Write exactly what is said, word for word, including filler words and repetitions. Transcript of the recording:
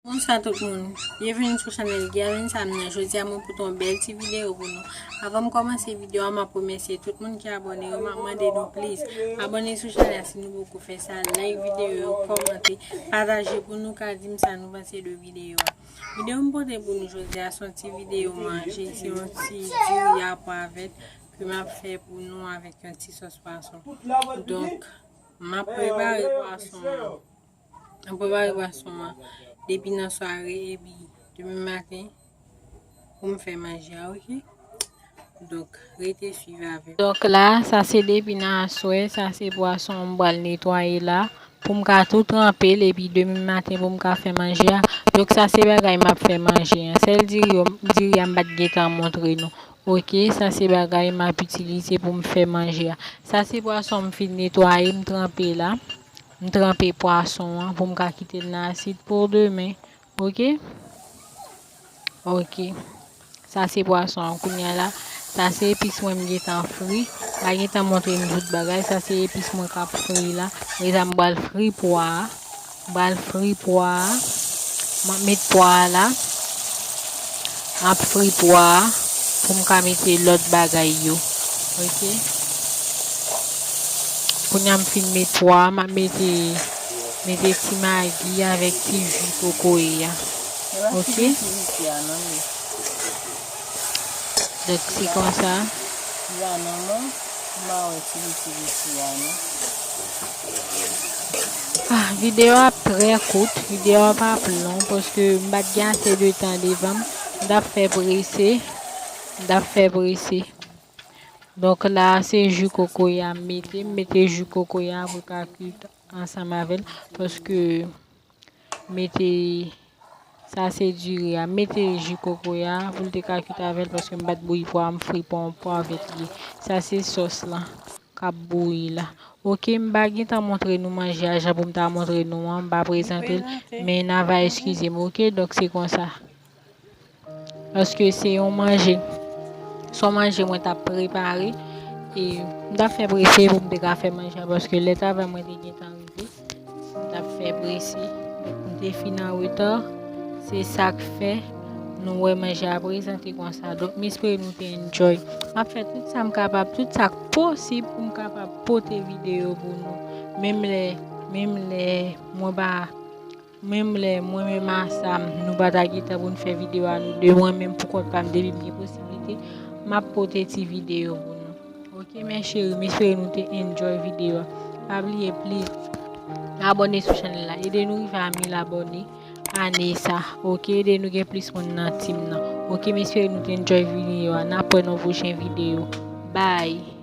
Bonswa tout moun, byenveni sou chanèl Guerline Sam nan. Jodi a mwen pote yon bèl ti videyo pou nou. Avan m kòmanse videyo a, m ap remèsye tout moun ki abòne yo. M ap mande nou please abòne sou chanèl la si nou poko fè sa, like videyo yo, kòmante, pataje pou nou ka di m sa nou panse de videyo a. Videyo m pote pou nou jodi a se yon ti videyo manje, se yon ti diri a pwa vèt ke m ap fè pou nou avèk yon ti sòs pwason. Donk, m ap prepare pwason an. M ap prepare pwason an depi nan sware epi demen maten pou m fè manje a, oke? Donk, rete swiv avè m. Donk la, sa se depi nan aswè, sa se pwason m pral netwaye la, pou m ka tou tranpe l, epi demen maten pou m ka fè manje a. Donk, sa se bagay m ap fè manje an. Sèl diri yo, diri a m pa t gentan montre nou. Oke, sa se bagay m ap itilize pou m fè manje a. Sa se pwason m fin netwaye, m tranpe la. M tranpe pwason an pou m ka kite l nan asid pou demen. Oke? Oke. Sa se pwason an kounye a la. Sa se epis mwen m gentan fri. M pa gentan montre nou tout bagay. Sa se epis mwen k ap fri la. Reta m pral fri pwa a. M pral fri pwa a. M ap met pwa a la. M ap fri pwa a pou m ka mete lòt bagay yo. Oke? Kounye a m fin met pwa a, m ap mete, mete ti magi avèk ti ji kokoye a. Oke? Donk, se konsa. Ah, videyo a ap trè kout, videyo a p ap long, paske m pa t gen ase de tan devan m. M t ap fè prese, m t ap fè prese. Donk la, se ji kokoye a m mete, m mete ji kokoye a pou l ka kuit ansanm avè l, paske mete, sa se diri a, m mete ji kokoye a pou l te ka kuit avè l, paske m pa t bouyi pwa, m fri pwa, pwa vèt li. Sa se sòs lan k ap bouyi la. Oke, m pa gentan montre nou manje a jan pou m ta montre nou an, m pa prezante l, men n a va eskize m, oke? Donk se konsa. Paske se yon manje, se yon manje mwen t ap prepare. E m t ap fè prese pou m te ka fè manje a, paske lè travay mwen te gentan rive. M t ap fè prese, m te fin an reta. Se sa k fè nou wè manje a prezante konsa. Donk, m espere nou te enjoy. M ap fè tout sa m kapab, tout sa k posib pou m kapab pote videyo pou nou. Menm lè, menm lè mwen pa Menm lè mwen menm a Sam, nou pa ta gentan pou n fè videyo a nou de, mwen menm pou kont pa m, depi m gen posiblite, m ap pote ti videyo pou nou. Oke, mes chéris, m espere nou te enjoy videyo a. Pa bliye, please, abòne sou chanèl la. Ede nou rive a mil abòne ane sa. Oke, ede nou gen plis moun nan team nan. Oke, m espere nou te enjoy videyo a. N ap wè nan pwochen videyo. Bye!